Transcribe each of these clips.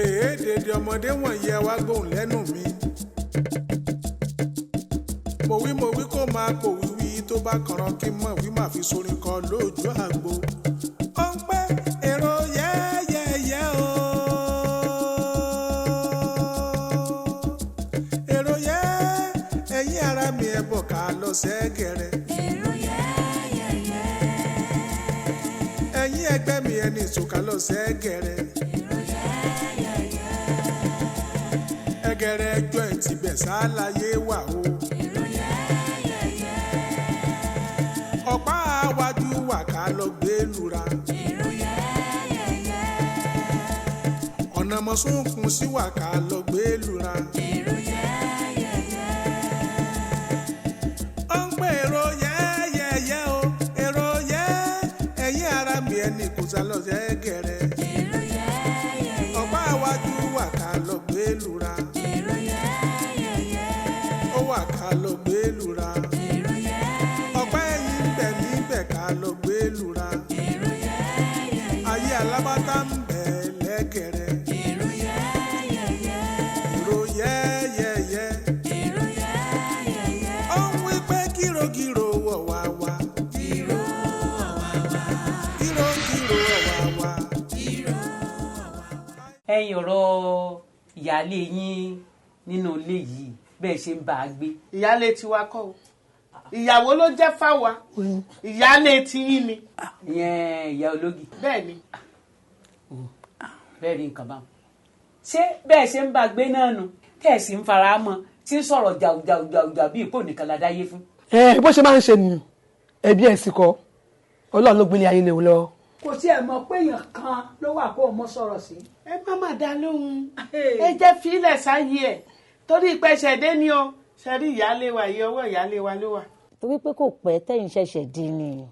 Èé dèdè ọmọdé wọ̀nyí, ẹ wá gbóhùn lẹ́nu mi. Mo wí, mo wí, kó máa pò wíwí tó bá kànràn kí n mọ̀ wí má fi sorin kọ lójú àgbo. Ó ń pẹ́ èrò yẹ́yẹ́yẹ́ o. Èrò yẹ́, ẹ̀yin ara mi, ẹ̀ bọ̀ ká lọ sẹ́gẹ̀rẹ̀. Èrò yẹ́yẹ́yẹ́. Ẹ̀yin ẹgbẹ́ mi, ẹni ìsòkà lọ sẹ́gẹ̀rẹ̀. Èrò yẹ́yẹ́yẹ́. Ẹgẹrẹ ẹjọ́ ẹ̀ tibẹ̀ sáláyé wà o. Èrò yẹ́yẹ́yẹ́. Ọ̀pá àwájú wà ká lọ gbé lura. Èrò yẹ́yẹ́yẹ́. Ọ̀nà mọ̀súnkún sí wà ká lọ gbé lura. Èrò yẹ́yẹ́yẹ́. Ó ń pè èrò yẹ́yẹ́yẹ́ o. Èrò yẹ́, ẹ̀yin ara mi, ẹni kò sá lọ sẹ́gẹ̀rẹ̀. Èrò yẹ́yẹ́yẹ́. Ọ̀pá àwájú wà ká lọ gbé lura. Èrò yẹ́yẹ́yẹ́. Ó wà ká lọ gbé lura. Èrò yẹ́yẹ́yẹ́. Ọ̀pá ẹ̀yìn ń bẹ níbẹ̀ ká lọ gbé lura. Èrò yẹ́yẹ́yẹ́. Ayé alábátá ń bẹ lẹ́gẹ̀rẹ̀. Èrò yẹ́yẹ́yẹ́. Èrò yẹ́yẹ́yẹ́. Èrò yẹ́yẹ́yẹ́. Ó ń wí pé kírokíro wọ̀ wá wá. Ìró ọ̀wàwà. Kírokíro wọ̀ wá wá. Ìró ọ̀wàwà. Ẹ̀yin, ọ̀rọ̀ ìyáálé yín nínú ilé yìí, bẹ́ẹ̀ ṣe ń bá a gbé. Ìyáálé tiwa kọ́ o, ìyàwó ló jẹ́ fáwa, ìyáálé tiyín ni. Ìyẹn ìyá ológì. Bẹ́ẹ̀ ni. Bẹ́ẹ̀ rí nǹkan báwọn. Ṣé bẹ́ẹ̀ ṣe ń bá a gbé náà nu tẹ́ ẹ̀ sì ń fara mọ́ tí ń sọ̀rọ̀ jàùjàùjàùjà bí ìpò nìkan la dáyé fún? Ẹ bó ṣe máa ń ṣe nìyẹn, ẹbí ẹ̀ sì kọ́, Ọlọ́run ló gbélé ayé léwu lọ. Kò tiẹ̀ mọ̀ pé èèyàn kan ló wà kó o mọ̀ sọ̀rọ̀ sí. Ẹ má má dá lóhùn, ẹ jẹ́ fílẹ̀ sáyé ẹ̀ torí ìpẹ́sẹ̀ dé ni o ṣe rí ìyáálé wa yìí, ọwọ́ ìyáálé wa ló wà. Torí pé kò pẹ́ tẹ̀yìn ṣẹ̀ṣẹ̀ dín ni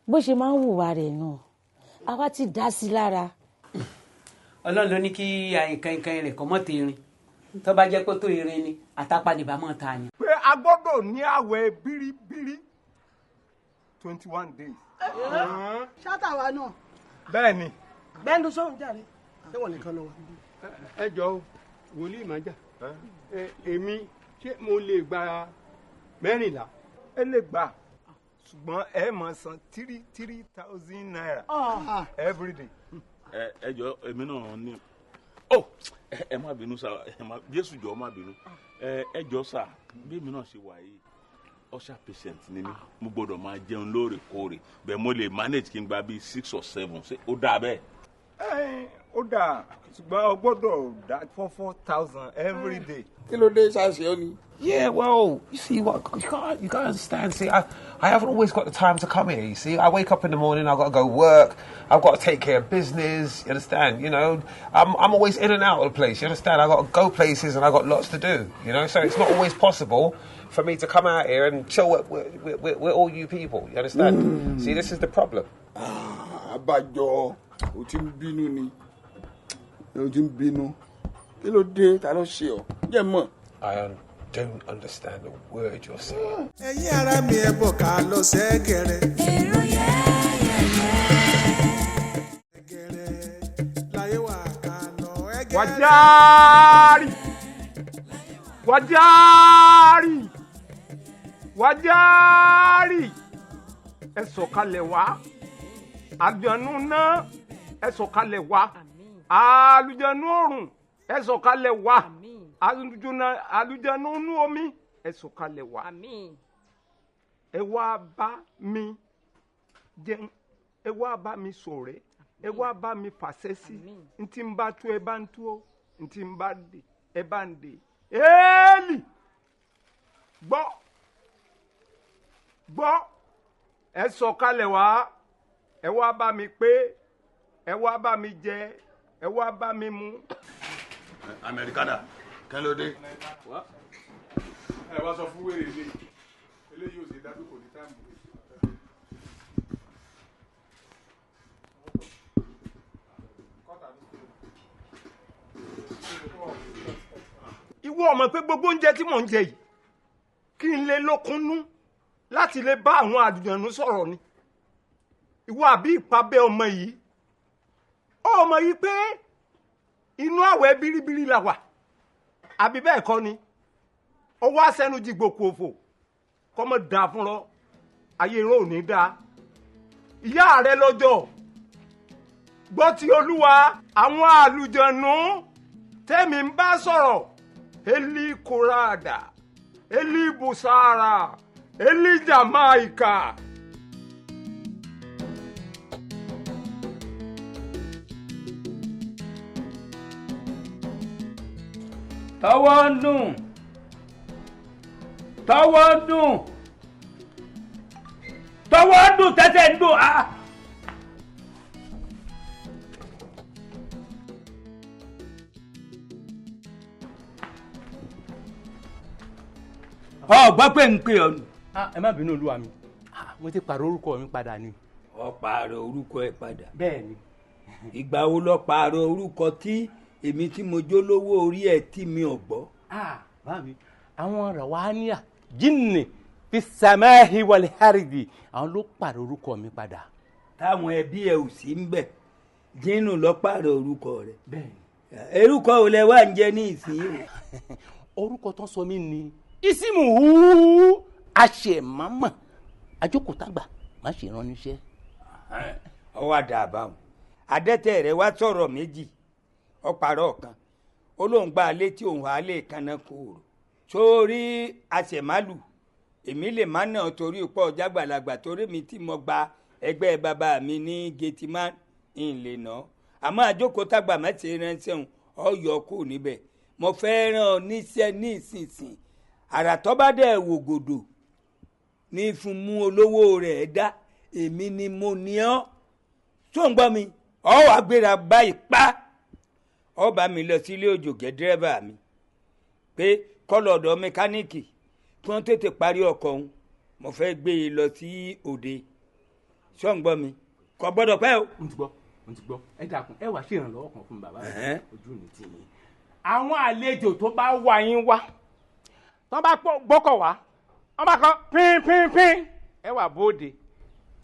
bó ṣe máa ń hùwà rẹ̀ nù, àwa ti dá sí lára. Ọlọ́run ló ní kí àyìnkan rẹ̀ kọ́ mọ́ tẹ̀rín, tó bá jẹ́ pé tó irin ni àtàpà nìbá mọ́ ta ni. Pé a gbọ́dọ̀ ní àwẹ̀ bíríbírí 21 days. Ṣátàwa náà. Bẹ́ẹ̀ ni. Bẹ́ẹ̀ni, sóhun jáde. Ṣé wọn nìkan ló wà? Ẹ jọ o, wòlíì májà, èmi, ṣé mo lè gba 14? Ẹ lè gbà, ṣùgbọ́n ẹ máa san three three thousand naira every day. Ẹ jọ, èmi náà ní ọ, ẹ má bínú sá, ẹ má, Jésù jọ, má bínú. Ẹ jọ sá, bí èmi náà ṣe wà yìí, ulcer patient ni mí, mo gbọ́dọ̀ máa jẹun lóòrèkóòrè. Bẹ́ẹ̀ mo lè manage kí n gba bíi six or seven, ṣé ó dáa bẹ́ẹ̀? Ẹ ó dáa, ṣùgbọ́n o gbọ́dọ̀ dá four four thousand every day. Kí ló dé, ṣáṣe ó ní? Yeah, well, you see, what you can't understand. See, I haven't always got the time to come here. You see, I wake up in the morning, I've got to go work, I've got to take care of business. You understand? I'm always in and out of the place. You understand? I've got to go places and I've got lots to do. So it's not always possible for me to come out here and chill with all you people. You understand? See, this is the problem. Àbájọ, o ti ń bínú ni, o ti ń bínú. Kí ló dé? Ta ló ṣe ọ jẹ́ mọ̀? I don't understand a word you're saying. Ẹ̀yin ara mi, ẹ bọ̀ ká lọ sẹ́gẹ̀rẹ̀. Èrò yẹ́yẹ́yẹ́. Ẹgẹrẹ láyé wà ká lọ ẹgẹrẹ. Wájáàrì, wájáàrì, wájáàrì, ẹ sọ̀kalẹ̀ wá. Àlùjànnú náà, ẹ sọ̀kalẹ̀ wá. Àlùjànnú òrùn, ẹ sọ̀kalẹ̀ wá. Àlùjànnú inú omi, ẹ sọ̀kalẹ̀ wá. Ẹ wá bá mi jẹun, ẹ wá bá mi ṣọ̀rẹ́, ẹ wá bá mi fàṣẹ sí ntí n bá tú, ẹ bá ń tú ó, ntí n bá dè, ẹ bá ń dè. Éèlì, gbọ́, gbọ́, ẹ sọ̀kalẹ̀ wá, ẹ wá bá mi pé, ẹ wá bá mi jẹ, ẹ wá bá mi mu. Amẹ́ríkánà, kí ló dé? Ẹ wá sọ fún wèrè ilé eléyìí ò sì dájú, kò ní time. Ìwọ ọmọ pé gbogbo oúnjẹ tí mò ń jẹ yìí, kí n lè lókunnú láti lè bá àwọn àlùjànnú sọ̀rọ̀ ni. Ìwọ àbí ìpabẹ́ ọmọ yìí, ọmọ yìí pé Inú àwẹ̀ bíríbírí la wà, àbí bẹ́ẹ̀ kọ́ ni? Ó wá sẹ́nu jìgbòkú òfò kọ́mọ dáa fún ọ, ayé irọ́ ò ní dáa. Ìyá rẹ lọ́jọ́ gbọ́ ti Olúwa, àwọn àlùjọ̀nù tẹ́mi ń bá sọ̀rọ̀, Eli Korada, Eli Busara, Eli Jamaika. Tọwọ́ ń dùn, tọwọ́ ń dùn, tọwọ́ ń dùn, tẹ́tẹ́ ń dùn. Ah. Ọ gbọ́ pé ń pè ọ́ nù. Ẹ má bínú olúwa mi, mo ti pààrọ̀ orúkọ mi padà ni. Ọ pààrọ̀ orúkọ ẹ padà. Bẹ́ẹ̀ ni. Ìgbà wo lọ pààrọ̀ orúkọ tí èmi tí mo jó lówó orí ẹ tí mi ò gbọ́? Bá mi, àwọn rawaniya jinni fi samahi wal haridi, àwọn ló pààrọ̀ orúkọ mi padà. Táwọn ẹbí ẹ ò sí ń bẹ̀, jínù lọ pààrọ̀ orúkọ rẹ. Bẹ́ẹ̀ ni. Orúkọ wo lẹ wá ń jẹ ní ìsìn o? Orúkọ tó ń sọ mí ni isimu hu àṣemọ́mọ́ ajókòtàgbà má ṣe rán níṣẹ́. Ọwọ́ àdàbà wọn adẹ́tẹ̀ rẹ wá sọ̀rọ̀ méjì, ọ̀pàrọ̀ kan ó lóun gba létí òun á lè kanna kóòrò sórí àṣemálù. Èmi lè má nà torí pọ̀ jágbàlagbà, torí mi tí mo gba ẹgbẹ́ bàbá mi ní gẹ̀tìmá ń lè nà, àmọ́ àjókòtàgbà má ṣe ránṣẹ́ òun ọ̀yọ́ kù níbẹ̀. Mo fẹ́ rán ọ níṣẹ́ ní ìsinsìn. Àrà tó bá dẹ̀ wò gòdò ní fún mú olówó rẹ̀ dá, èmi ni mo ní ọ́. Tó ń gbọ́ mi, ọ wàá gbéra báyìí pa, ọ bá mi lọ sílé òjògẹ́ dírẹ́bà mi pé kọ́lọ̀ ọ̀dọ̀ mẹkáníìkì kí wọ́n tètè parí ọkọ̀ òun, mo fẹ́ gbé e lọ sí òde. Ṣó ń gbọ́ mi? Kò gbọ́dọ̀ pẹ́ o. N ti gbọ́, n ti gbọ́. Ẹ dákun, ẹ wàá ṣèrànlọ́wọ́ kan fún bàbá mi, ojú mi tì yín. Àwọn àlejò tó bá wá yín wá, tọ́ bá gbọ́kọ̀ wá, wọ́n bá kọ́ pínpínpín, ẹ wà bóde,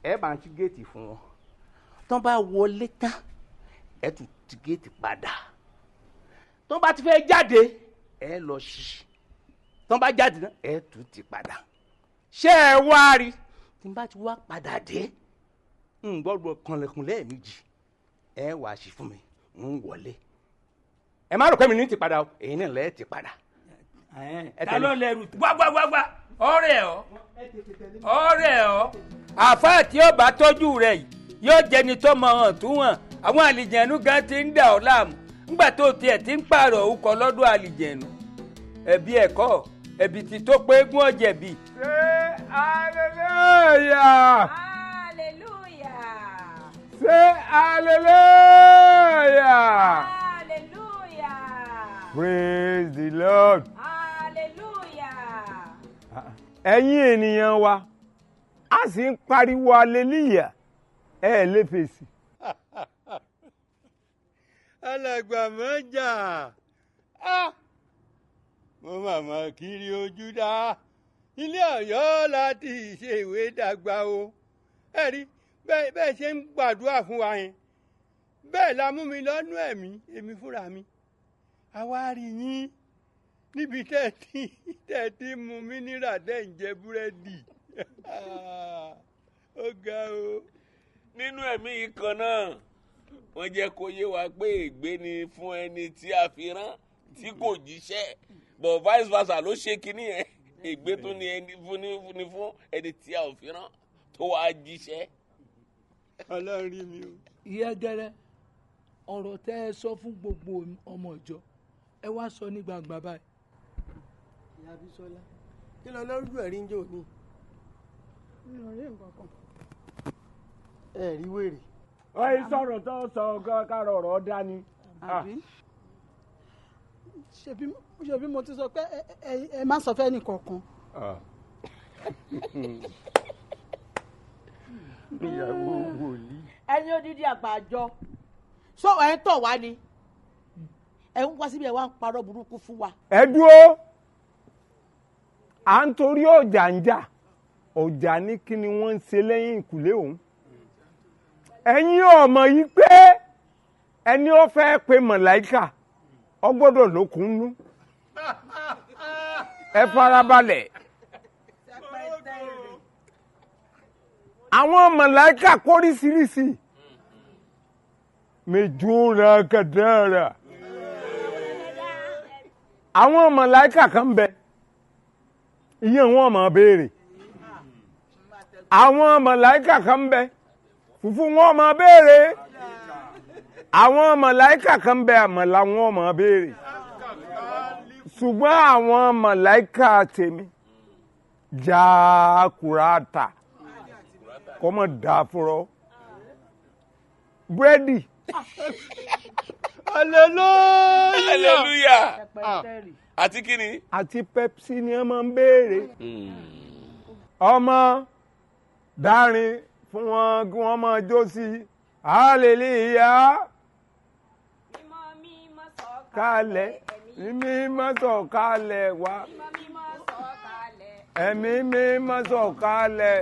ẹ bá ń ṣí géètì fún wọn. Tọ́ bá wọlé tán, ẹ tún ti géètì padà. Tọ́ bá ti fẹ́ jáde, ẹ lọ ṣí. Tọ́ bá jáde náà, ẹ tún ti padà. Ṣé ẹ wá rí? Tí n bá ti wá padà dé, n gbọ́dọ̀ kanlẹ̀kùn lẹ́ẹ̀mejì, ẹ wà ṣí fún mi, n wọlé. Ẹ má rò pé mi ní ti padà o, èyí náà lẹ́ẹ̀ ti padà. Ta ló lẹ́rù wáwáwáwá? Ọ̀rẹ́ ọ, ọ̀rẹ́ ọ, àfáà tí ó bá tọ́jú rẹ̀ yìí yóò jẹni tó mọ hàn tó hàn. Àwọn àlìjẹ̀nu gan ti ń dà ọ́ láàmú ńgbà tó tiẹ̀ ti ń pààrọ̀ orúkọ lọ́dọ̀ àlìjẹ̀nu. Ẹ̀bi ẹ̀kọ́ ẹ̀bi ti tó pé gún ọ̀jẹ̀bi. Ṣé hallelujah! Hallelujah! Ṣé hallelujah! Hallelujah! Praise the Lord. Hallelujah! Ẹ̀yin ènìyàn wa, a sì ń pariwo hallelujah, ẹ lè fèsì. Alàgbà mọ́jà, mo màmá kiri ojú dá ilé Ọ̀yọ́ láti ṣe ìwé dàgbà o. Ẹ rí bẹ́ẹ̀ ṣe ń gbàdúrà fún wa yẹn, bẹ́ẹ̀ la mú mi lọ́nú ẹ̀mí èmi fúnra mi. Àwa rí yín níbi tẹ́ẹ̀tí mú mi nírà tẹ́ ń jẹ búrẹ́dì. Ó ga o. Nínú ẹ̀mí yìí kan náà, wọ́n jẹ́ kó yé wa pé ègbé ni fún ẹni tí a fi rán tí kò jíṣẹ́, but vice versa ló ṣe kínní yẹn. Ègbé tún ni ẹni fún ẹni tí a ò fi rán tó wàá jíṣẹ́. Ọlọ́run rí mi o. Ìyá gẹ́rẹ́, ọ̀rọ̀ tẹ́ ẹ sọ fún gbogbo ọmọ ìjọ, ẹ wá sọ ní gbangba báyìí. Ìyá Bísọ́lá, kí lọ lọ́rùú ẹ̀rí ń jò ní? Mi ò rí nǹkan kan. Ẹ rí wèrè. Ọ yìí sọ̀rọ̀ tó sọ kárọ̀ ọ̀rọ̀ dání. Àbí? Ṣebí mo ti sọ pé ẹ má sọ fẹ́ nìkankan. Ìyàwó wòlíì. Ẹ̀yin odidi àgbàjọ, sọ ẹ̀ ń tọ̀ wá ni, ẹ̀ ń wá síbi ẹ̀ wá ń parọ́ burúkú fún wa. Ẹ dúró, à ń torí ọjà ń jà, ọjà ní kí ni wọ́n ń ṣe lẹ́yìn ìkùlé òun. Ẹ̀yin ọmọ yìí pé ẹni ó fẹ́ pe mọ̀láìkà Ọ gbọ́dọ̀ lókun nú. Ẹ farabalẹ̀. Àwọn màláíkà kóríṣiríṣi. Mẹjọ́ra kàdára. Àwọn màláíkà kan bẹ. Ìyẹn wọn máa béèrè. Àwọn màláíkà kan bẹ. Fùfú wọn máa béèrè. Àwọn màláíkà kan bẹ, àmàlà wọn máa béèrè. Ṣùgbọ́n àwọn màláíkà tèmi jákùrátà kọ́mọ dà fúnrọ́ búrẹ́dì. Hallelujah. Hallelujah. Àti kí ni. Àti Pepsi ni wọ́n máa ń béèrè. Ọmọ dárin fún wọn kí wọ́n máa jó sí i. Hallelujah. Kalẹ̀ mímọ́ sọ̀kalẹ̀ wá. Ẹ̀mí mímọ́ sọ̀kalẹ̀.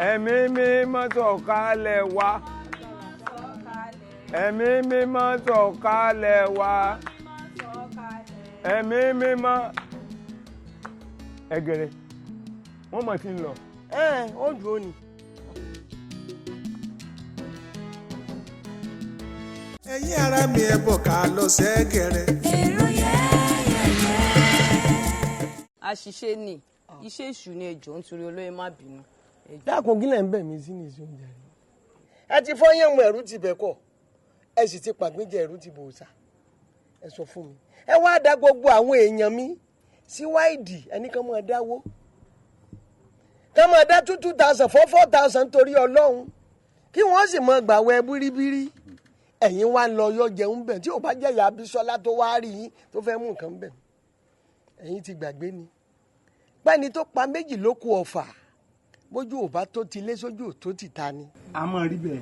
Ẹ̀mí mímọ́ sọ̀kalẹ̀ wá. Ẹ̀mí mímọ́ sọ̀kalẹ̀ wá. Ẹ̀mí mímọ́. Ẹgẹrẹ, wọ́n mọ̀ tí ń lọ. Ẹ ó dúró ni. Ẹ̀yin ará mi, ẹ bọ̀ ká lọ sẹ́gẹ̀rẹ̀. Àṣìṣe ni iṣẹ́ èṣù ni, ẹjọ́ nítorí olóyè, má bínú. Dákun, gílẹ̀ ń bẹ̀ mí sí ní ìsìn oúnjẹ rẹ. Ẹ ti fọyín mu, ẹ̀rú ti bẹ̀ kọ̀, ẹ sì ti pàgbínjẹ, ẹ̀rú ti bò sà. Ẹ sọ fún mi, ẹ wá da gbogbo àwọn èèyàn mi sí wáìdì, ẹnì kan máa dáwó, ká máa dá 2,000, 4,000 torí Ọlọ́run, kí wọ́n sì máa gbàwẹ̀ bíríbírí. Ẹ̀yin wá ń lọ yọ jẹun bẹ̀. Tí ò bá jẹ́ ìyá Abísọ́lá tó wá rí yín tó fẹ́ mú nǹkan bẹ̀, ẹ̀yin ti gbàgbé ni pẹ́ni tó pa méjì ló kù ọ̀fà. Bójú ò bá tó ti lé sójú ò tó ti ta ni. A máa rí bẹ́ẹ̀.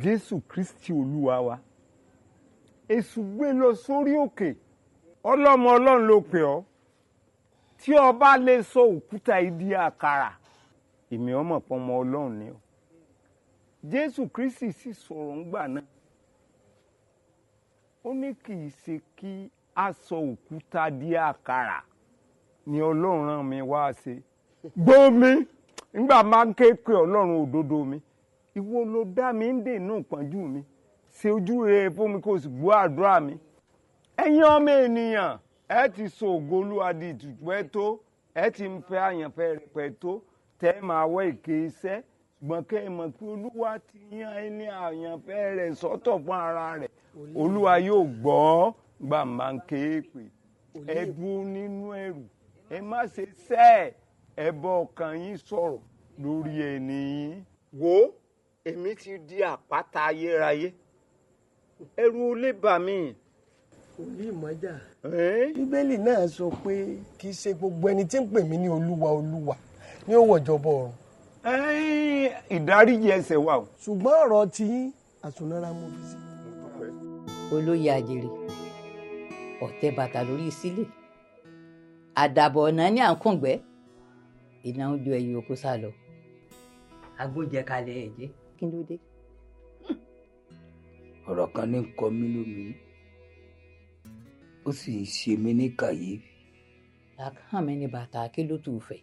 Jésù Kristi Olúwa wa, èṣù gbé lọ sórí òkè. Ọlọ́mọ Ọlọ́run ló pè ọ́, tí o bá lè sọ òkúta ìdí àkàrà, èmi ọmọ pọmọ Ọlọ́run ni ọ. Jésù Kristi sì sọ̀rọ̀ ńgbà náà, ó ní kì í ṣe kí a sọ òkúta di àkàrà ni Ọlọ́run rán mi wá ṣe. Gbómi nígbà máa ń ké pé Ọlọ́run òdodo mi, ìwọ ló dá mi ń dènà ìpọ́njú mi, ṣe ojú rere fún mi kó o sì gbọ́ àdúrà mi. Ẹ̀yin ọmọ ènìyàn, ẹ ti sọ ògo Olúwa di ìtùtù ẹ tó, ẹ ti ń fẹ́ àyànfẹ́ rẹ̀ pẹ́ tó tẹ́ ẹ máa wọ èké iṣẹ́. Ṣùgbọ́n kẹ́ ẹ mọ̀ pé Olúwa ti yan ẹni àyànfẹ́ rẹ̀ sọ́tọ̀ fún ara rẹ̀. Olúwa yóò gbọ́ gbà máa ń ké pè. Ẹ dúró nínú ẹ̀rù, ẹ má ṣe sẹ́ ẹ bọ́ ọkàn yín sọ̀rọ̀ lórí ẹni yín. Wo, èmi ti di àpáta ayérayé, ẹ̀rù ò lè bà mí. Wòlíì mọ́jà, Bíbélì náà sọ pé kì í ṣe gbogbo ẹni tí ń pè mí ní Olúwa, Olúwa ní ó wọ̀jọba ọ̀run. Ìdáríjì ẹ̀ṣẹ̀ wà o. Ṣùgbọ́n ọ̀rọ̀ tí àsùnnára mo fi sí. Olóyè àjèrè ọ̀tẹ̀ bàtà lórí sílẹ̀, àdàbọ̀ ọ̀nà ní àǹkùngbẹ́ iná ń ju ẹyin oko sá lọ, agbóúnjẹ kalẹ̀ ẹ̀jẹ̀, kí ló dé? Ọ̀rọ̀ kan ní ń kọ mí lóminú, ó sì ń ṣe mí ní kàyéfì. Làkàn mi ní bàtà, kí ló tù fẹ́?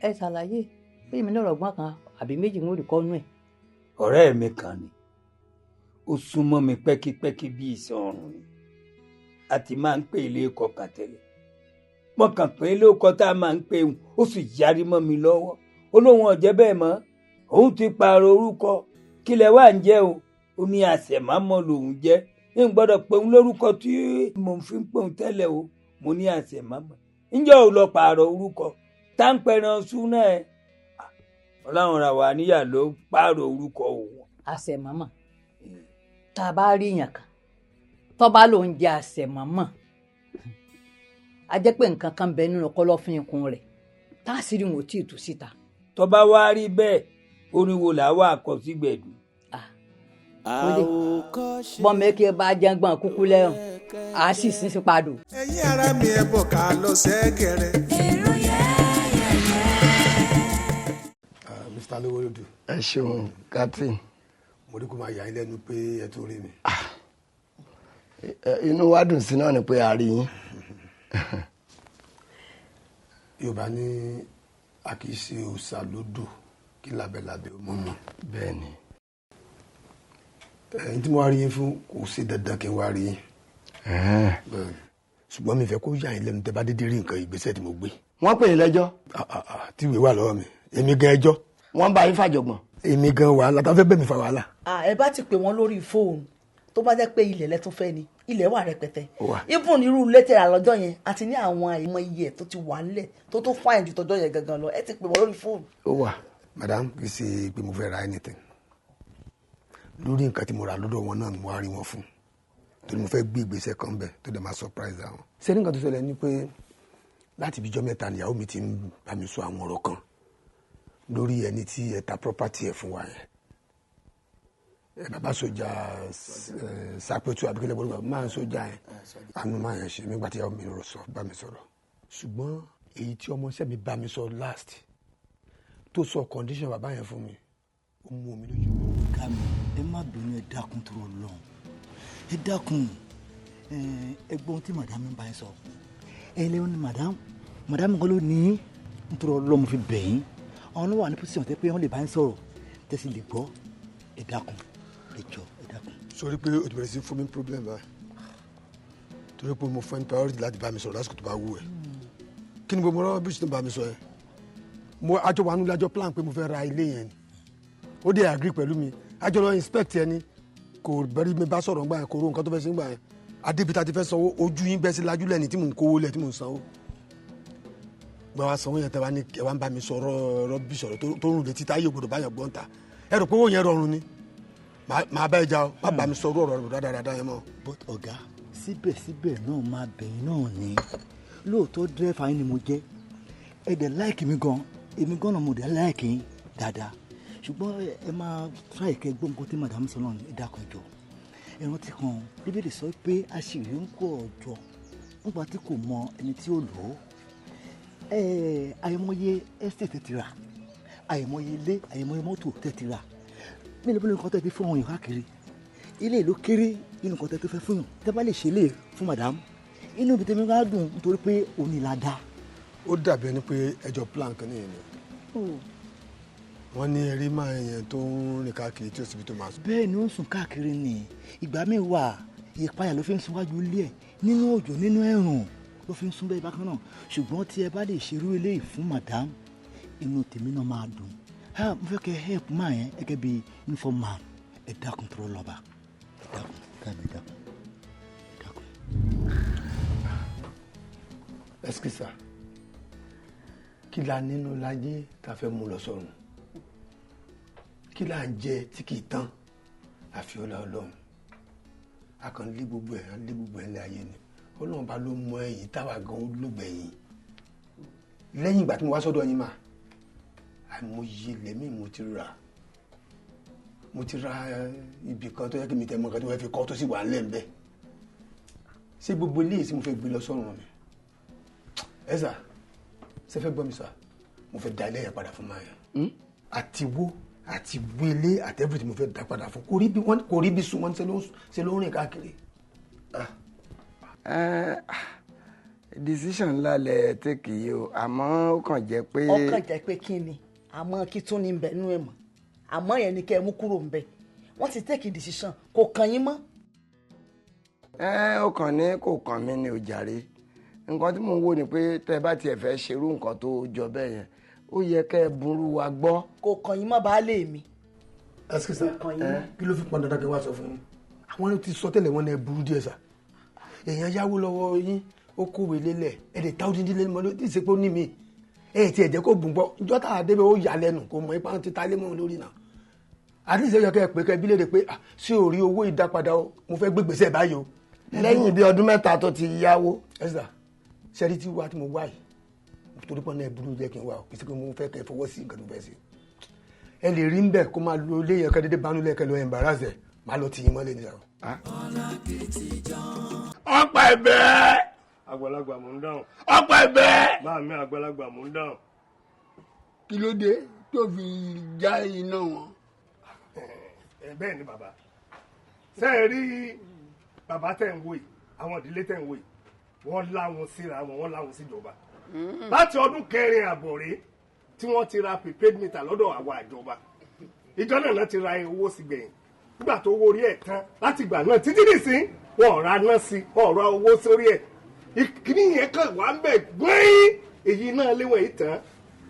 Ẹ ṣàlàyé pé èmi lọ́rọ̀ gbọ́n kan àbí méjì ń rí kọ́nú ẹ̀. Ọ̀rẹ́ mi kan ni, ó súnmọ́ mi pẹ́kípẹ́kí bí ìsan ọrùn ni. A ti máa ń pè ilé ẹ̀kọ́ kan tẹ́lẹ̀, mo kàn pé ilé ẹ̀kọ́ tá a máa ń pè ń, ó sì yarí mọ́ mi lọ́wọ́. Ó lóun ọ̀jẹ́ bẹ́ẹ̀ mọ́, òun ti pààrọ̀ orúkọ. Kí lẹ wá ń jẹ́ o? Ó ní àṣẹ̀mámọ́ lòun jẹ́, ń gbọ́dọ̀ pé òun lórúkọ tí mò ń fi ń pè òun tẹ́lẹ̀ o. Mo ní àṣẹ̀mámọ́, ǹjẹ́ ò lọ pààrọ̀ orúkọ táǹpẹ̀rẹ̀ súná ẹ̀? Ọlọ́run ra wà níyà ló pààrọ̀ orúkọ òun. Àṣẹ̀mọ́mọ́, tá a bá rí èèyàn kan tó bá lòun jẹ àṣẹ̀mọ́mọ́, a jẹ́ pé nǹkan kan bẹ nínú kọ̀lọ̀fín ikùn rẹ̀ tá a sì rí wọn ò tí ì tú síta. Tó bá wá rí bẹ́ẹ̀, orin wo làá wà kọ sígbẹ̀dù? Bọ́mọ eke bá jẹ́ngbọ̀n kúkú lẹ́rùn, a sì sin sí padò. Ẹ̀yin ará mi, ẹ bọ̀ ká lọ sẹ́gẹ̀rẹ̀. Mr. Alowolodu. Ẹ ṣeun, Captain. Mo rí kó máa yà yín lẹ́nu pé ẹ tó rí mi. Inú wa dùn sí náà ni pé a rí yín. Yorùbá ní a kì í ṣe òòṣà lódò kí lábẹ́lábẹ́ ó mú mi. Bẹ́ẹ̀ni. Ẹ̀yin tí mo wá rí yín fún kò ṣe dandan kí n wá rí yín. Bẹ́ẹ̀ni. Ṣùgbọ́n mi fẹ́ kó yà yín lẹ́nu tẹ́ bá dédé rí nǹkan ìgbésẹ̀ tí mo gbé. Wọ́n pè yín lẹ́jọ́. Tí ìwé wà lọ́wọ́ mi, èmi gan ẹjọ́. Wọ́n bá yín fàjọgbọ̀n. Èmi gan wàhálà, tá a fẹ́ bẹ̀ mí fa wàhálà. Ẹ bá ti pè wọ́n lórí fóònù, tó bá jẹ́ pé ilẹ̀ lẹ́tún fẹ́ ni, ilẹ̀ wà rẹpẹtẹ. Even irú ilé tẹ̀ra lọ́jọ́ yẹn, àti ní àwọn àìmọ̀ iye tó ti wà nílẹ̀ tó tó fáyìn ju tọjọ́ yẹn gangan lọ, ẹ ti pè wọ́n lórí fóònù. Ó wà. Madam, kì í ṣe pé mo fẹ́ ra anything. Lórí nǹkan tí mo rà lọ́dọ̀ wọn náà ni mo wá rí wọn fún. Torí mo fẹ́ gbé ìgbésẹ̀ kan bẹ̀ tó dẹ̀ máa surprise àwọn. Ṣé nǹkan tó ṣẹlẹ̀ ni pé láti ibijọ́ mẹ́ta níyàwó mi ti ń bá mi sọ àwọn ọ̀rọ̀ kan lórí ẹni tí ẹ ta property ẹ fún wa yẹn. Bàbá sójà Sàpẹ̀tù àbíkẹ́lẹ́ gbọ́dọ̀ máa ń sójà yẹn. Àánú máa yẹn ṣe nígbà tí ìyàwó mi rọ̀ sọ bá mi sọ̀rọ̀. Ṣùgbọ́n èyí tí ọmọọṣẹ́ mi bá mi sọ last tó sọ condition bàbá yẹn fún mi, ó mú omi lójú. Ọ̀gá mi, ẹ má bínú, ẹ dákun tó lọ. Ẹ dákun, ẹ gbọ́ ohun tí madam bá yẹn sọ. Ẹ lẹ́wọ̀n ni madam, madam kan ló ní nítorí Ọlọ́run fi bẹ̀ yín. Àwọn wà ní pòsíṣàn tẹ́ pé wọ́n lè bá yín sọ̀rọ̀ tẹ́sí lè gbọ́. Ẹ dákun, ẹ jọ, ẹ dákun. Sori pé o ti bẹ̀rẹ̀ sí fún mi problem báyìí. Torí pé mo fẹ́ ní priority láti bá mi sọ̀rọ̀ lásìkò tó bá wù ẹ́. Kí ni gbogbo rọ́bìṣì tó bá mi sọ yẹn? Mo àjọ wà nílé àjọ plan pé mo fẹ́ ra ilé yẹn ni. Ó dẹ̀ agree pẹ̀lú mi. Àjọ lọ inspect ẹni kò bẹ́rí mi bá sọ̀rọ̀ ńgbà yẹn, kò ro nǹkan tó fẹ́ ṣe ńgbà yẹn. Adébíta ti fẹ́ sanwó, ojú yín bẹ́ sí lajú lẹ́ni tí mò ń kówó lẹ̀ tí mò ń sanwó. Gba wa sanwó yẹn tẹ́ wá ní ẹ wá ń bá mi sọ̀rọ̀ rọ́bìṣì ọ̀rọ̀ tó rùn létí táyé ògbódò báyọ̀ gbọ́n ta. Ẹ rò pé owó yẹn rọrùn ni. Màá bá ẹ jà o, má bá mi sọ̀rọ̀ ọ̀rọ̀ dáadáa yẹn mọ́. But ọ̀gá, síbẹ̀síbẹ̀ náà máa bẹ̀yìn náà ni. Lóòótọ́ dírẹ́fà yín ni mo jẹ́. Ẹ dẹ̀ láìkì mi gan, èmi gan náà mo dẹ̀ láìkì yín dáadáa. Ṣùgbọ́n ẹ máa try kẹ́ gbọ́ nǹkan tí madam sọ náà ní ẹ dákun jọ. Ẹ rántí kan, Bíbélì sọ pé aṣèré ń kó ọjọ́ nígbà tí kò mọ ẹni tí ó lò ó. Àìmọye estate tẹ́ ti rà, àìmọye ilé, àìmọye mọ́tò tẹ́ ti rà. Mélòó mélòó nǹkan tẹ́ ti fún àwọn èèyàn káàkiri. Ilé ìlú kéré nínú nǹkan tẹ́ tó fẹ́ fún yàn. Tẹ́ bá lè ṣe lè fún madam, inú ibi tẹ́mi bá dùn nítorí pé òun ni ládàá. Ó dàbí ẹni pé ẹjọ́ plan kan nìyẹn ni. Wọ́n ní ẹrí máa yẹn tó ń rìn káàkiri tí ó sì fi tó máa sùn. Bẹ́ẹ̀ ni ó ń sùn káàkiri ni. Ìgbà míì wà, ìpayà ló fi ń sun wájú ilé ẹ̀, nínú òjò, nínú ẹ̀rùn ló fi ń sún bẹ́ẹ̀ bákan náà. Ṣùgbọ́n tí ẹ bá lè ṣerú eléyìí fún madam, inú tèmi náà máa dùn. Mo fẹ́ kẹ́ help máa yẹn gẹ́gẹ́ bí uniform man. Ẹ dákun tó lọ́ba. Ẹ dákun, káàmì ẹ dákun. Ẹ dákun. Ẹsikisa, kí la nínú láyé tá a fẹ́ mú lọ sọ́run? Kí là ń jẹ tí kì í tán? Àfi ọlá Ọlọ́run. A kàn lé gbogbo ẹ̀, lé gbogbo ẹ̀ lé ayé ni. Ọlọ́run bá ló mọ ẹ̀yìn táwa gan ló gbẹ̀yìn. Lẹ́yìn ìgbà tí mo wá sọ́dọ̀ yín mà, àìmọye lẹ́mí mo ti rà. Mo ti ra ibì kan tó yẹ kí mi tẹ mọ nǹkan tí wọ́n fi kọ́ tó sì wà ńlẹ̀ ńbẹ̀. Ṣé gbogbo eléyìí tí mo fẹ́ gbé lọ sọ́run mi? Ẹ sà, ṣé fẹ́ gbọ́ mi sà? Mo fẹ́ da ilé yẹn padà fún máa yẹn. Àti wo àti wele àti everything mo fẹ́ da padà fún. Kò rí bí wọ́n kò rí bí sùn wọ́n ṣe ló ń rìn káàkiri. Decision ńlá lẹ take yìí o, àmọ́ ó kàn jẹ́ pé. Ó kàn jẹ́ pé kí ni, àmọ́ kí tún ní bẹ̀ nínú ẹ̀ mọ́, àmọ́ yẹn ni kẹ́ ẹ mú kúrò ńbẹ̀. Wọ́n ti take decision, kò kàn yín mọ́. Ó kàn ní kò kàn mí ni ò jàre. Nǹkan tí mò ń wò ni pé tẹ́ ẹ bá tiẹ̀ fẹ́ ṣerú nǹkan tó jọ bẹ́ẹ̀ yẹn, ó yẹ kẹ́ ẹ burú wa gbọ́. Kò kàn yín mọ́ baálé mi. Ẹsikisa, kí ló fi pọn dandan kí n wá sọ fún yín? Àwọn ti sọ tẹ́lẹ̀ wọn ní ẹ burú díẹ̀ sà. Èèyàn yáwó lọ́wọ́ yín, ó kówé lélẹ̀, ẹ lè ta odindi lé mọ́ lórí, ṣe pé ó ní mi. Ẹ ti ẹ̀jẹ̀ kó bùn gbọ́, ìjọ tá a débẹ̀ ó yà lẹ́nu, kò mọ ipa ti ta lé mọ́ lórí náà. Àti ìṣe yẹ kẹ́ ẹ pé kẹ́ ẹ bí léde pé ṣé o rí owó ìdápadà o, mo fẹ́ gbé gbèsè báyìí o. Lẹ́yìn bí ọdún mẹ́ta tó ti yáwó. Ẹ sà, ṣẹ́rí tí wá tí mo wá yìí, torí pọ́n náà burú jẹ́ kí n wá o, kì í ṣe pé mo fẹ́ kẹ́ ẹ fọwọ́ sí nǹkan tó fẹ́ sí. Ẹ lè rí ń bẹ̀ kó máa lo ilé yẹn kẹ́ dédé banú lẹ́kẹ́ lọ embarrass ẹ̀, máa lọ tì yín mọ́lẹ̀ nísà. Ọ̀pá ẹ̀bẹ̀. Àgbàlagbà mò ń dáhùn. Ọ̀pá ẹ̀bẹ̀. Bá mi àgbàlagbà mò ń dáhùn. Kí ló dé tó fi já iná wọn? Ẹ bẹ́ẹ̀ ni bàbá. Ṣé ẹ rí bàbá tẹ̀ ń wò yìí, àwọn ìdílé tẹ̀ ń wò yìí, wọ́n láwọn síra wọn, wọ́n láwọn síjọba. Láti ọdún 4.5 rèé tí wọ́n ti ra prepaid meter lọ́dọ̀ àwa ìjọba. Ìjọ náà ti ra owó sí gbẹ̀yìn. Nígbà tó owó orí ẹ̀ tán láti ìgbà náà títí nìsín, wọn ò ra náà sí, wọn ò ra owó sórí ẹ̀. Ìkíní yẹn kàn wá ń bẹ̀ gbẹ́yìn. Èyí náà léwọ̀n yìí tán,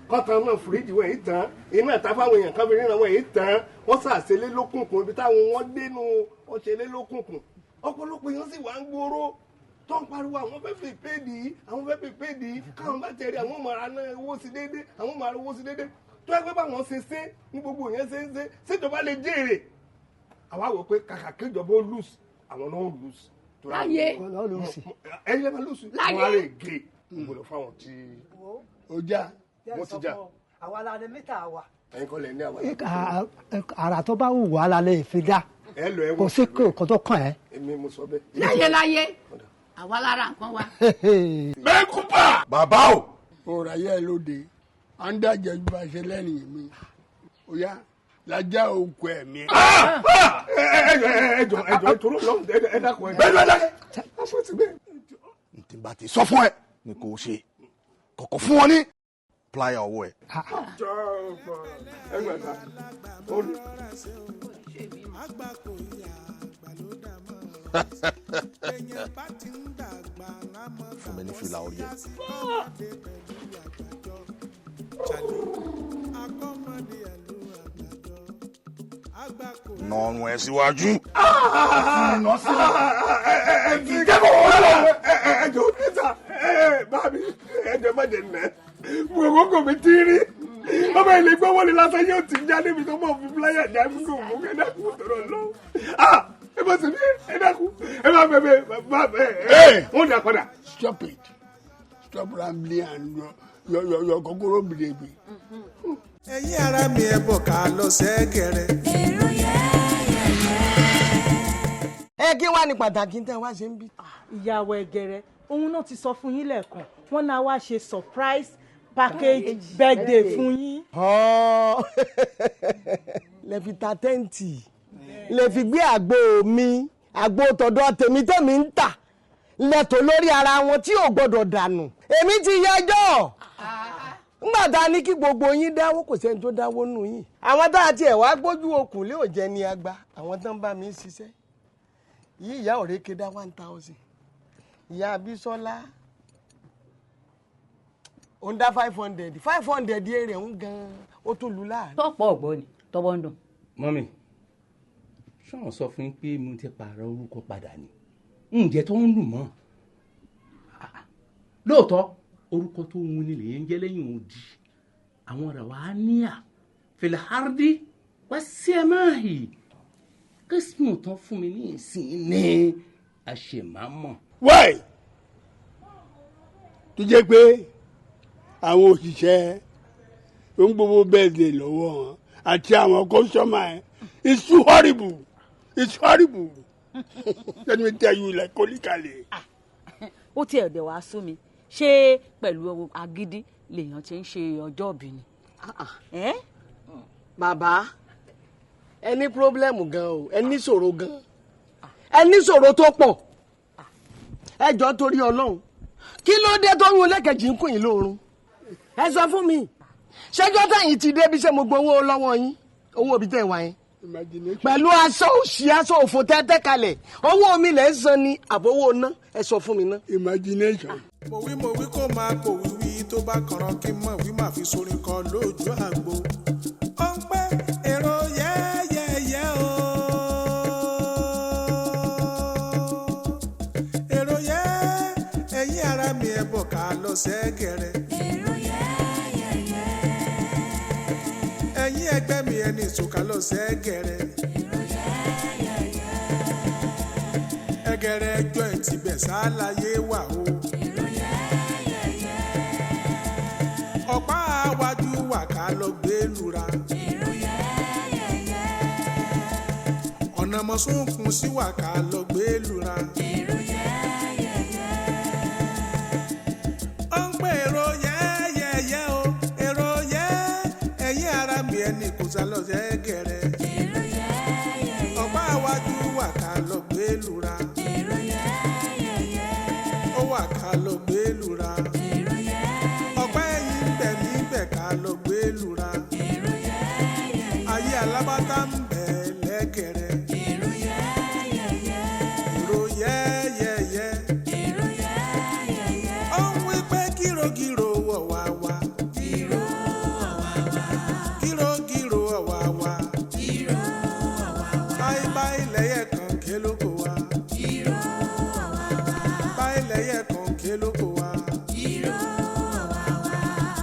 kọ́tàn náà fìríjì wọ̀nyí tán, iná ìta fáwọn èèyàn kan fi ríran wọ̀nyí tán, wọ́n ṣàṣelé lókùnkùn ibi táwọn wọ́n dénú, wọ́n ṣelé lókùnkùn. Ọ̀pọ̀lọpọ̀ èèyàn sì wá ń gbòòrò tó ń pariwo àwọn fẹ́ fi péèdì yìí, àwọn fẹ́ fi péèdì yìí, káwọn bá tẹ̀lé àwọn ọmọ ara náà owó sí déédé, àwọn ọmọ ara owó sí déédé. Tó ẹgbẹ́ báwọn ṣe ṣe ní gbogbo yẹn ṣe ń ṣe, ṣèjọba lè jèrè. Àwa wò pé kàkà kí ìjọba ó lùs, àwọn náà ó lùs. Láyé. Ẹ̀yin lè máa lùs. Láyé. Wọ́n á lè gé gbọ́dọ̀ fáwọn tí ó já. Mo ti já. Àwa la ní mítà wa. Ẹ̀yin kọ́ lẹ ní àwa. Àrà tó bá wù wá la lè fi dá. Ẹ lọ ẹ̀wọ̀n. Kò sí kò tó kàn ẹ́. Èmi mo sọ bẹ́ẹ̀. Láyé láyé, àwa lára nǹkan wa. Mẹ́kúpà. Bàbá o. Ọ̀rọ̀ ayé ẹ lóde, à ń dàjẹ́ ju bá a ṣe lẹ́yìn mi. Ó yá, lajá òkú ẹ̀mí. Ẹ jọ ẹ jọ torí Ọlọ́run, ẹ dákun ẹ jọ. Bẹ́ẹ̀ ló dákẹ́. Aṣọ ti gbé. N tí bá ti sọ fún ẹ ni kò ṣe kọ̀kọ̀ fún wọn ní plier ọwọ́ ẹ. Jọ ẹgbẹ̀ta. Olú. Fún mi ní fìlà orí ẹ. Nà ọrùn ẹ síwájú. Nà síwájú. Ẹ jọ níta bá mi ẹ jọ má jẹ nẹ. Gbogbo mi ti rí. Bàbá ilé gbọ́ wọlé lásán yóò ti já níbi tó mọ̀ fi fúláyà já mi kò mú ẹ dákun tọrọ lọ. Ẹ bá sì ní ẹ dákun ẹ bá bẹ bẹ bá bẹ ẹ wọ́n dà padà. Stop it. Stop rambling and your kokoro bìrèbì. Ẹ̀yin ará mi, ẹ bọ̀ ká lọ sẹ́gẹ̀rẹ̀. Ẹ kí wàá ní pàtàkì tẹ́ wá ṣe ń bí. Ìyàwó ẹgẹrẹ òun náà ti sọ fún yín lẹ́ẹ̀kan, wọ́n náà wá ṣe surprise package birthday fún yín. Lẹ fi ta tẹ́ǹtì, lẹ fi gbé àgbo mi, àgbo tọ̀dọ̀ tèmi tèmi ń tà lẹ́tọ̀ lórí ara wọn tí ò gbọ́dọ̀ dànù. Èmi ti yẹjọ́ ngbà tá a ní kí gbogbo yín dáwó, kò sẹ́ni tó dáwó nù yín. Àwọn tá a tiẹ̀ wá gbójú okùn lé òjẹ́ ni agba àwọn tó ń bá mi ṣiṣẹ́ yìí. Ìyá òrékè dá 1,000, ìyá Abísọ́lá ó ń dá 500, 500 èrè ń gan-an ó tún lù láàrin. Tọ́pọ̀ ọ̀gbọ́n ni tọ́wọ́ ń dùn. Mọ́mì, ṣọ́n sọ fún yín pé mo ti pààrọ̀ orúkọ padà ni? Ǹjẹ́ tó ń dùn mọ́ lóòótọ́ orúkọ tó ń wuni lèyẹn ń jẹ́ lẹ́yìn odi àwọn ọ̀rọ̀ wa níyà fìlàhárdi wá sí ẹ máa hì kìsìmù tán fún mi ní ìsìn ní àṣemámọ̀. Why? Tó jẹ́ pé àwọn òṣìṣẹ́ tó ń gbowó bẹ́ẹ̀dẹ̀ lọ́wọ́ wọn àti àwọn kọ́sọ́mà ẹ̀, it's too horrible, it's horrible, let me tell you like kolikale. Ó tiẹ̀ dẹ̀ wá sú mi, ṣé pẹ̀lú agídí lèèyàn ti ń ṣe ọjọ́ ìbí ni? Bàbá, ẹ ní problem gan o, ẹ ní ṣòro gan, ẹ ní ṣòro tó pọ̀. Ẹ jọ torí Ọlọ́run, kí ló dé tó ń lẹ́kẹ̀jì ń kùn yín lóorun? Ẹ sọ fún mi, ṣẹjọ́ tẹ̀yìn ti dé bí? Ṣé mo gbowó lọ́wọ́ yín? Owó òbí tẹ̀ wá yín pẹ̀lú aṣọ òṣì, aṣọ òfò tẹ́tẹ́ kalẹ̀, owó mi lẹ̀ ń san ni àbówó ná? Ẹ sọ fún mi ná. Imagination. Mo wí mo wí kó máa pò wíwí tó bá kànràn kí n mọ̀ wí máa fi sorin kọ lójú àgbo. Ó ń pẹ́ èrò yẹ́yẹ́yẹ́ o. Èrò yẹ́, ẹ̀yin ará mi, ẹ bọ̀ ká lọ sẹ́gẹ̀rẹ̀. Èrò yẹ́yẹ́yẹ́. Ẹ̀yin ẹgbẹ́ mi, ẹni ìsòkà lọ sẹ́gẹ̀rẹ̀. Èrò yẹ́yẹ́yẹ́. Ẹgẹrẹ ẹjọ́ ẹ̀ tibẹ̀ sáláyé wà o. Ọ̀pá àwájú wà ká lọ gbé lura. Ọ̀nà mọ̀sùnkùn sí wà ká lọ gbé lura. Ó ń pè èrò yẹ́yẹ́yẹ́ o, èrò yẹ́, ẹ̀yin ará mi, ẹni kò sá lọ sẹ́gẹ̀rẹ̀. Alábàtà ń bẹ lẹ́gẹ̀rẹ́. Èrò yẹ́yẹ́yẹ́. Èrò yẹ́yẹ́yẹ́. Èrò yẹ́yẹ́yẹ́. Ó ń wí pé kírogíro wọ̀ wá wá. Kíró wọ̀ wá wá. Kírogíro wọ̀ wá wá. Kíró wọ̀ wá wá. Báyìí báyìí lẹ́yẹ̀ kan ké lóko wa. Kíró wọ̀ wá wá. Báyìí lẹ́yẹ̀ kan ké lóko wa. Kíró wọ̀ wá wá.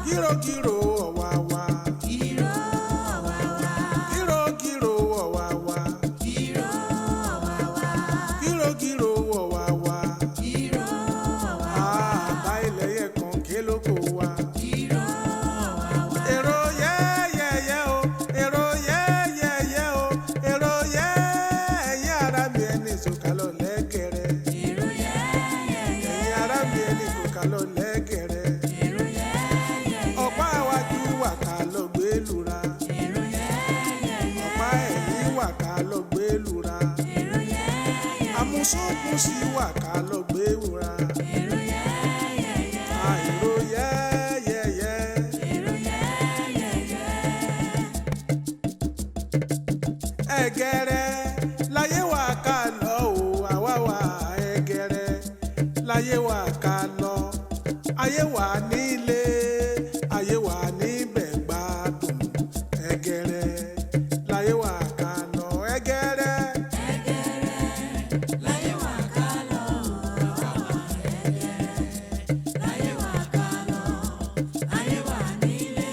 Kírogíro wọ̀ wá wá. Kíró wọ̀ wá wá. Kírogíro wọ̀ wá wá. Kíró wọ̀ wá wá. Kírogíro wọ̀ wá wá. Kíró wọ̀ wá wá. Báyìí lẹ́yẹ̀ kan ké lóko wa. Kíró wọ̀ wá wá. Èrò yẹ́yẹ́yẹ́ o, èrò yẹ́yẹ́yẹ́ o, èrò yẹ́yẹ́ ara mi ẹni sọ̀kalọ̀ lẹ́gẹ̀rẹ́. Èrò yẹ́yẹ́yẹ́. Ẹ̀yin ará mi ẹni sọ̀kalọ̀ lẹ́gẹ̀rẹ́. Èrò yẹ́yẹ́yẹ́. Ọ̀pá iwájú wà ká lọ gbé lura. Èrò yẹ́yẹ́yẹ́. Ọ̀pá ẹ̀yìn wà ká lọ gbé lura. Èrò yẹ́yẹ́yẹ́. Àmúṣókun sí wà ká lọ gbé wura. Èrò yẹ́yẹ́yẹ́. Èrò yẹ́yẹ́yẹ́. Èrò yẹ́yẹ́yẹ́. Ẹ̀gẹ̀rẹ̀ láyé wà ká lọ o, àwa wà ẹ̀gẹ̀rẹ̀ láyé wà ká lọ. Ayé wà nílé, ayé wà níbẹ̀ gbádùn. Ẹ̀gẹ̀rẹ̀ láyé wà ká lọ. Ẹ̀gẹ̀rẹ̀. Láyé wà ká lọ, àwa wà ẹ̀gẹ̀rẹ̀. Láyé wà ká lọ, ayé wà nílé,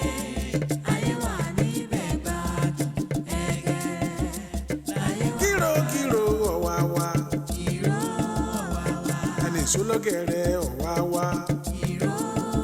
ayé wà níbẹ̀ gbádùn. Ẹ̀gẹ̀rẹ̀ láyé wà. Kírokíro ọ̀wà wa. Kíró ọ̀wà wá. Ẹni ìṣólọ́gẹ̀rẹ̀ ọ̀wà wa.